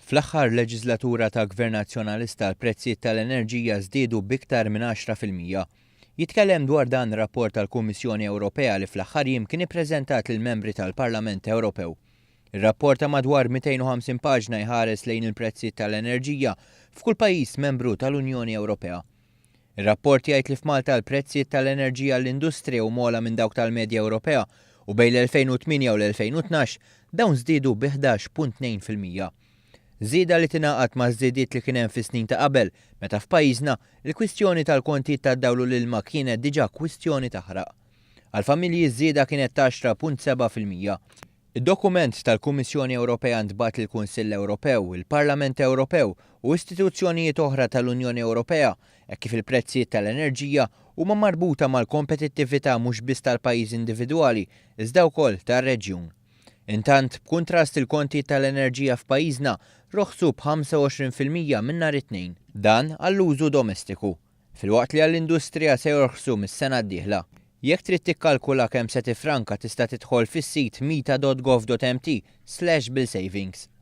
Fl-aħħar leġiżlatura ta' Gvern Nazzjonalista l-prezzijiet tal-enerġija żdiedu b'iktar minn 10%. Jitkellem dwar dan rapport tal-Kummissjoni Ewropea li fl-aħħar jiem kien ippreżentat lill-membri tal-Parlament Ewropew. Ir-rapport ta' madwar 250 paġna jħares lejn il-prezzijiet tal-enerġija f'kull pajjiż membru tal-Unjoni Ewropea. Ir-rapport jgħid li f'Malta l-prezzijiet tal-enerġija għall-industrija huma ogħla minn dawk tal-medja Ewropea u bejn l-2008 u l-2012 dawn żdiedu bi 11.2%. Żieda li tingħaqad maż-żidiet li kien hemm fis-snin ta' qabel meta f'pajjiżna l-kwistjoni tal-kontijiet tad-dawl u l-ilma kienet diġà kwistjoni taħraq. Għall-familji ż-żieda kienet ta' 10.7%. Id-dokument tal-Kummissjoni Ewropea ntbagħat lill-Kunsill Ewropew, il-Parlament Ewropew u istituzzjonijiet oħra tal-Unjoni Ewropea hekk kif il-prezzijiet tal-enerġija huma marbuta mal-kompetittività mhux biss tal-pajjiżi individwali iżda wkoll tar-reġjun. Intant, b'kuntrast il-kontijiet tal-enerġija f'pajjiżna roħsu b'25% minn nhar it-Tnejn. Dan għall-użu domestiku. Filwaqt li għall-industrija se jorħsu mis-sena d-dieħla. Jekk trid tikkalkula kemm se tiffranka tista' tidħol fis-sit mita.gov.mt/billsavings.